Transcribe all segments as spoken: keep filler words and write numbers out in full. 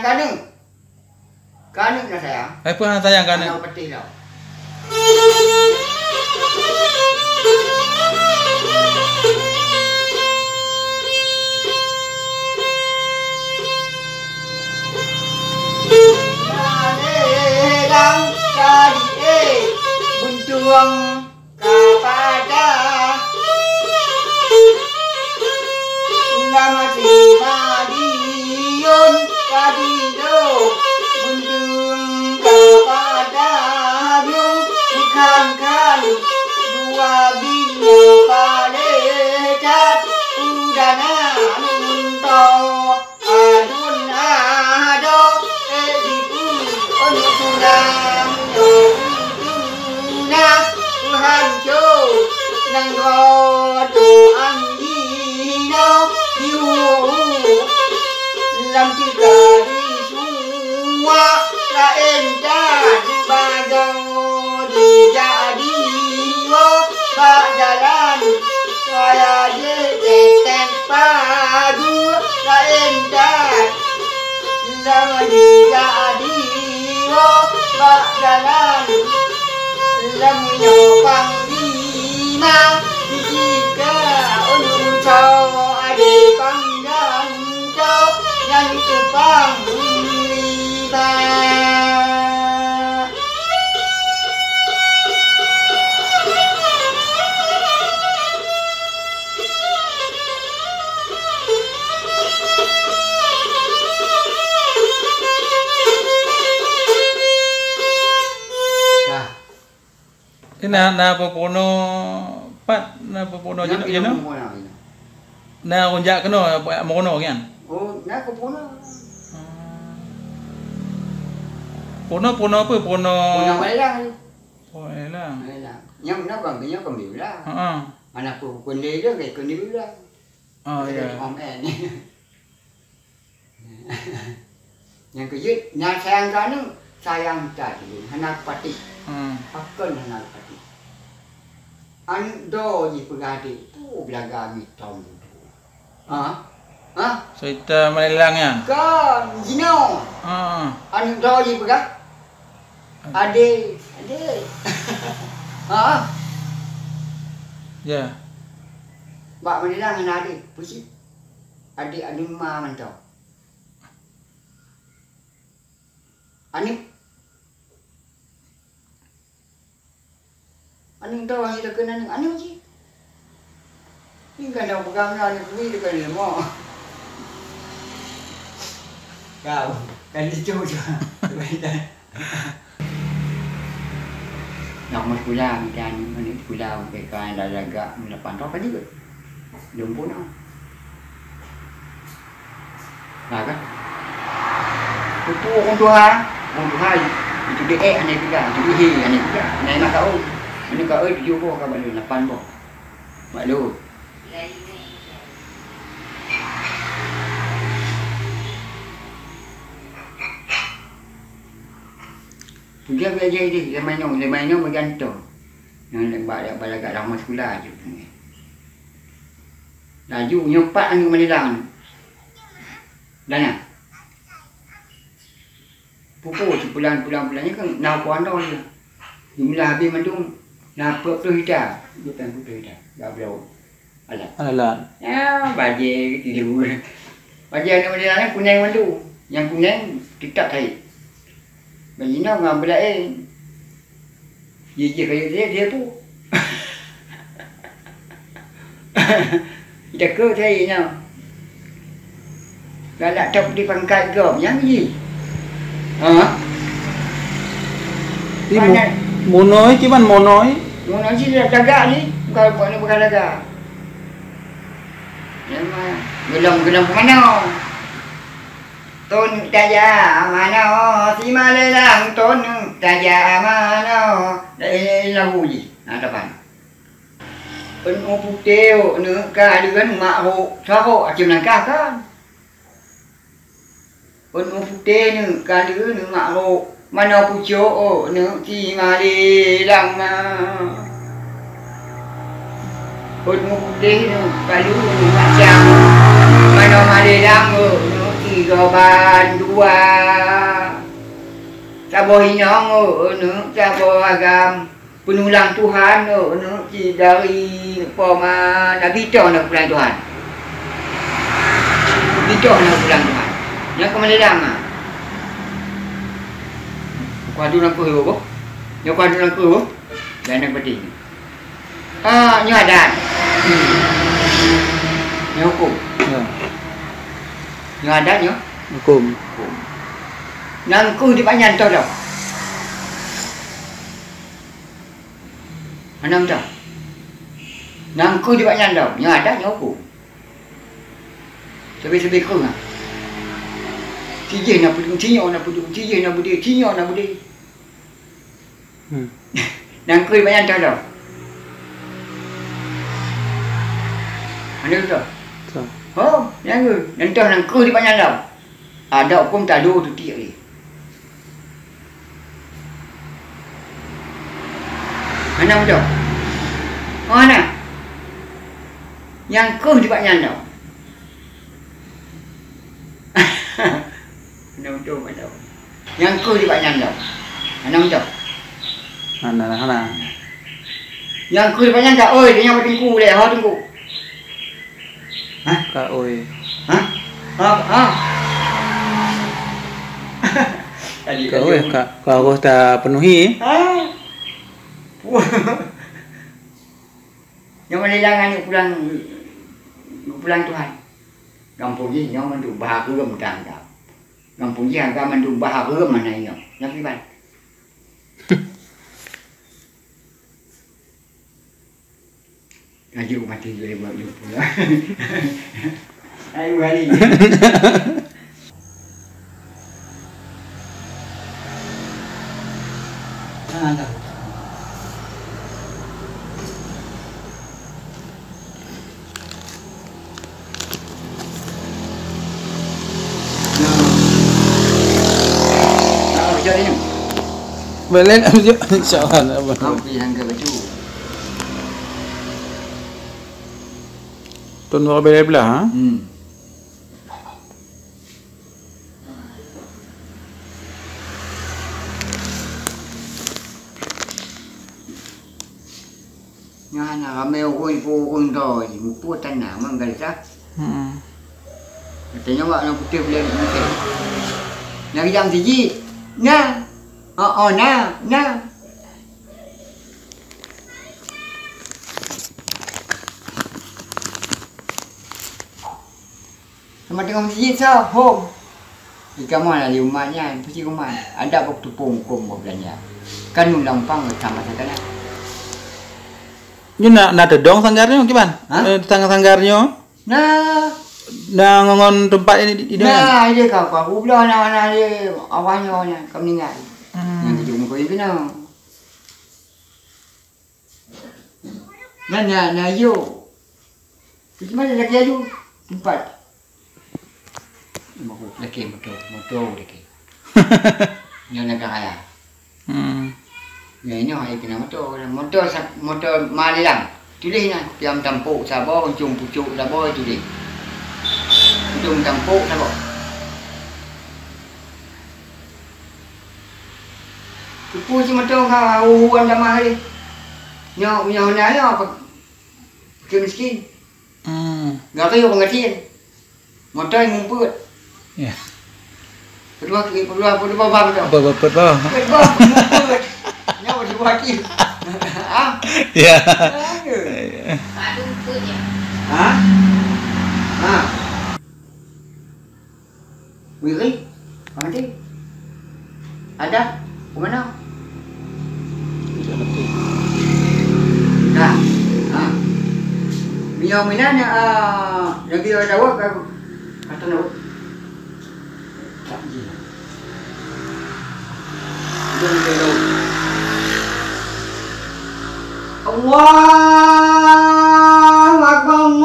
Keuneuk. Keuneuk na sayang. Hai peue hana sayang keuneuk? Aneuk peutih lom. Malée lam tadi, eh, buntueng ka padah. Lam até madiun ka didong, buntung ka padah. Khan-khan dua binyoe paléh that, udana nuntoe. Adun adoe, eh, dipu, oh, nyoe tulang, nyoe tuna, hanco, nang dua tu anggina, diu, lam tiga di sua, laén dah dibagoe, dijak diwoe bak jalan. Raya jih teutab pagu laén that. Lama jijak diwoe bak jalan. Lam nyoe panglima jika ulôn soe adé panggantoe nyan panglima. Ka. Ina na peupunoe pat, na peupunoe jinoe, jinoe? Na ureueng jak keunoe meurunoe nyan? Oh, na peupunoe. Hmm. Punoe, punoe apa? Punoe Punoe Malang. Oh, alah. Alah. Nyang na bang, nyang kami ulang. Heeh. Mana pun kondisi dia, kayak kondisi ulang. Oh, iya. Om en. Nyang keujeuet, nyang sayang keuneuk, sayang that, hana patéh. Hmm. Pakon hana patéh. Aneuk droe jih peugah adék, peue beulaga mitom dudoe. Ha? Ha? Cerita Malang nyan. Kon, jinoe. Ha. Aneuk droe jih peugah. Adék, adék. Ha? Ya. Bak Malang hana adék, peue cit? Adék aneuk ma mantong. Aneuk. Aneuk droe hana keunan aneuk, aneuk cit. Ni kan dah peugah meunan aneuk kui dekat ni lemah. Kau, kan lucu je. Nak mau sekolah, macam ni, mana sekolah, sampai kau dah lagak, lapan tahun kan juga. Lom pun ah. Nah, kan? Peue-peue ureueng tuha, ureueng tuha itu deuk ék hana peugah, itu ihé hana peugah. Hana ingat ka ôn. Hana ka ôn tujoh boh ka bak lôn, lapan boh. Bak lôn. Peugah bak jih, jih, lima inong, lima inong meugantoh. Nyan bak, bak lagak lam sekolah je. Laju nyoe pat aneuk meulilang. Dana. Pupo sipulan, pulan, pulan nyan kan na ukoe nyoe. Jumlah habéh mandum na peuet ploh juta. Dua ploh juta. Dak bloe. Alat. Alat. Ya, bajée tidur. Bajée aneuk meulilang nyan kuneng mandum. Nyang kuneng teutap saét. Bak jinoe ngon beulaén. Jih-jih kayée dia, dia tu. Ita ke cari nyoe. Galak top di pangkat gob nyang jih. Ha? Di mu-, monoi kiban monoi? Monoi sih dah tagak ni, bukan, bukan, bukan tagak. Memang gelom-gelom ke mana? Tun taja manoe, si malelang tun taja manoe. Eh, lagu jih. Ha, depan. Penuh putéh neuk ka leueun mak hok, sahok acem langkah kan. Penuh putéh neuk ka leueun mak hok. Manoe pucok neuk si malelang na. Penuh putéh neuk ka leueun macam. Manoe malelang neuk si Tiga bandua, saboh inong, oh, aneuk, saboh agam. Peunulang Tuhan, oh, aneuk, cit dari poma Nabi toh na pulang Tuhan. Nabi toh na pulang Tuhan. Nyang keumalailang, ah. Kuadu nangkeuh, boh. Nyang kuadu nangkeuh, boh. Dan nyang penting. Ah, nyoe adat. Hmm. Nyoe hukum. Ya. Nyoe adat nyoe. Hukum. Hukum. Nangkeuh di banyan toh dah. Hana meudah. Nangkeuh di banyan dah. Nyoe adat nyoe hukum. Sabe-sabe keuh, ha. Sijih na peudeueng, sinyoe na peudeueng, sijih na beudé, sinyoe na beudé. Hmm. Nangkeuh di banyan toh dah. Ada toh? Toh. Oh, nangkeuh. Dan toh nangkeuh di banyan dah. Ada hukum talu tu tiek lé. Hana udah. Oh, hana. Nyang keuh di banyan dah. Hana udah, hana. Nyang keuh di banyan dah. Hana udah. Hana, hana. Nyang keuh di banyan ka, oi, dia nyang teungku lé, ho teungku. Hah? Ka, oi. Hah? Ha, ha. Tadi ka, oi, ka, ka harus tapenuhi. Ha? Nyang malailang aneuk pulang, pulang Tuhan. Gampông jih nyoe mandum bah hareuem tangga. Gampông jih hareuem mandum bah hareuem mana nyoe. Nyang kiban. Laju mati dua ribu dua puluh. Ayo hari. Ah, dah. Balik, insya Allah. Tahun dua ribu lima belas, ha? Hmm. Nyan na ramé ureueng ipo ureueng droe jih, muphom tan na meugalsah. Hmm. Katanya awak nyang putéh buleuen mungken. Nyang rijang siji, na. Oh, oh, na, na. Sama teungoh meuseujid soe? Hom. Di kamoe na di umat nyan, pasti umat. Adak bak tupông huköm bak beulanja. Kan undang pang sama sakana. Nyoe na, na teudong sanggar nyoe kiban? Ha? Eh, sanggar-sanggar nyoe? Na. Na ngon, ngon teumpat ini di, di na, di ka, ka, ka, na, na, di awak nyoe na, ka meuninggai. Hmm. Nyang tujoh muka itu na. Nyan, nyan, nyan, yo. Pergi mana lagi aju? Empat. Laki motor, motor laki. Nyonya kaya. Hmm. Nyonya hai kena motor, motor sa-, motor malilang. Tulis na, piam tampok saboh, uncung pucuk saboh tulis. Uncung tampok saboh. Teupeu si motor ka uhuan damah tadi. Nyoe, nyoe na nyoe apa? Fakir miskin. Hmm. Gaki orang kecil. Motor mumput. Ya. Kedua, kedua, kedua bang tu. Apa, apa, apa? Kedua mumput. Nyoe kedua kaki. Ah. Ya. Aduh. Ya. Hah? Hah? Wirit, Pak Mati. Ada, ke mana? Tidak ngerti. Dah. Ha. Miyau minan, ah, lagi ada awak ke? Kata nak. Tak je. Allahu Akbar,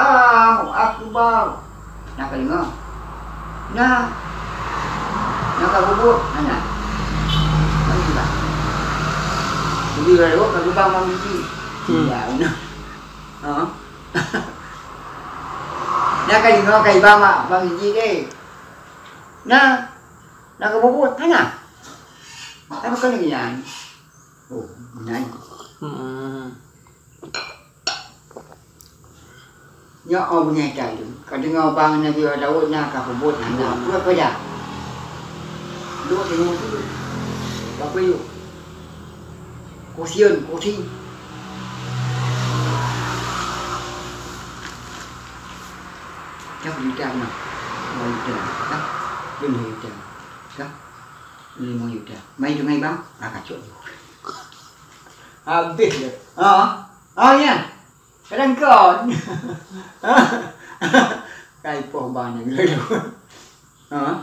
Allahu Akbar. Nah, ka deungoe. Nah. Nah, ka bubuk. Nah, nah. Nah, nah. Jadi, lalu ka geubang Bang Gigi. Hmm. Ya, beuna. Ha. Nah, ka deungoe ka ibang Bang Gigi deh. Nah, nah ka bubut, hana. Tapi kan lagi nyan. Oh, nyan. Hmm. Nyoe oh beungéh that lôn. Ka deungoe bang Nabi Daud na ka peubuet hana. Peue peue dah? Duek deungoe tu. Ka peue yue? Kusion, kusi. Ka peue dah na? Mau dah. Ka? Lôn dah. Ka? Lôn mau dah. Mai tu mai bang. Ah, kacau. Habis dah. Ah. Ah, ya. Kadang kon. Kai poh banyak dulu. Ha?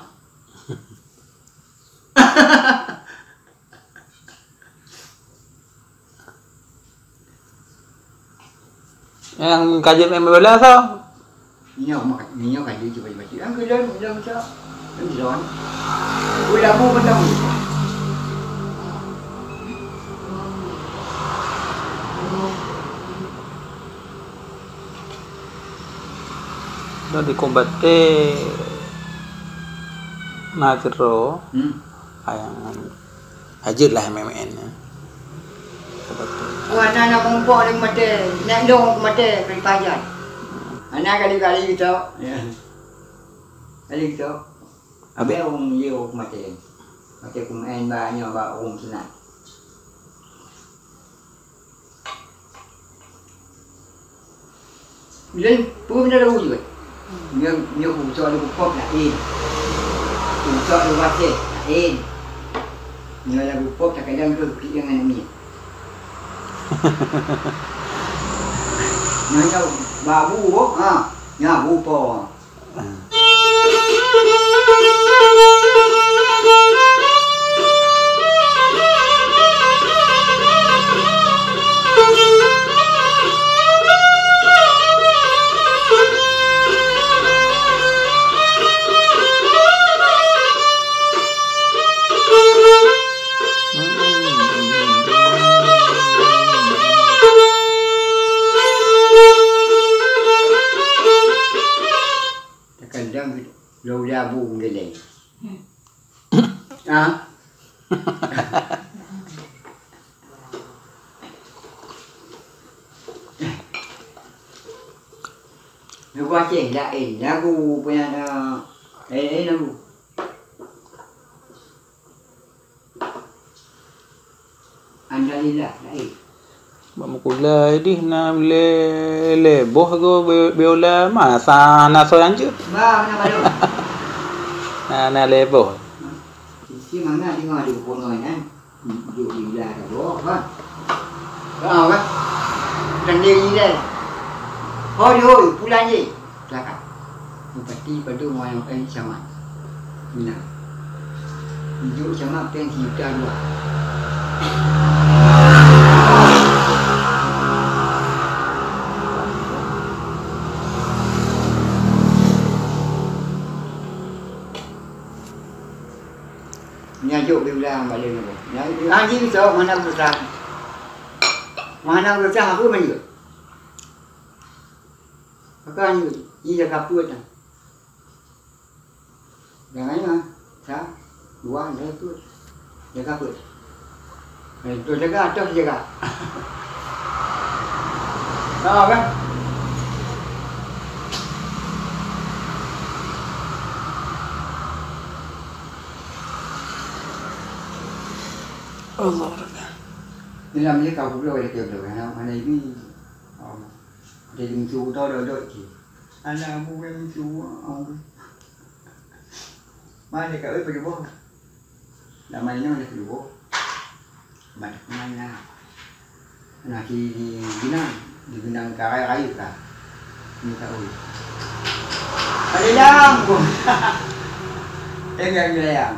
Yang kaji main bola tu? Nyoe mak, nyoe ka jeuet bacut-bacut. Nyang keu lôn, lôn cok. Lôn lôn. Ulamu beutong. Dah di combat teh na keudroe. Hmm. Ayang. Hajat lah M M N, eh. Wah, na, na mumpok lé maté, na dong maté, beri pajan. Ana kali-kali gitu. Ya. Kali gitu. Abeh ureueng lieu maté. Maté kumain ba nyoe ba ureueng sunat. Laén peue benda lagu jeuet. Nyoe, nyoe kucok lagu pop laén. Kucok lagu Aceh laén. Nyoe lagu pop takadang tu keu yang aneuk miet. Nyoe, nyoe babu, ha. Nyoe abu po. Takandang lôn jabu geleng. Ah. Lagu Aceh laén, lagu punya, eh, eh, lagu. Andalillah, laén. Bak mukula idih na lé, lé boh go bi-, biola masa na soe anjeut. Ba, na baru. Na, na lé boh. Si mana dengar di buku ngai kan? Juk di bila ada boh kan? Ah, kan? Dan dia ni deh. Hoi, hoi, pulang je. Cakap. Bupati padu mau yang kain sama. Mina. Ijuk sama peng sejuta dua. Nyajuk di ulang balik ni. Nyajuk di ulang ni, so, mana besar. Mana besar, aku menjuk. Maka ni, ni jaga peuet lah. Jangan ingat, sa, dua, jaga peuet. Jaga peuet. Eh, tu jaga, tu jaga. Tahu kan? Allah. Dalam ni kau pula ada kau, mana ini? Oh. Jadi musuh tu dodok je. Anak abu yang musuh. Mana kau pergi boh? Nama ini mana pergi boh? Mana mana? Nah, di, di Genang, di Genang Karai Raya kah? Ni tak boleh. Ada yang. Eh, yang yang.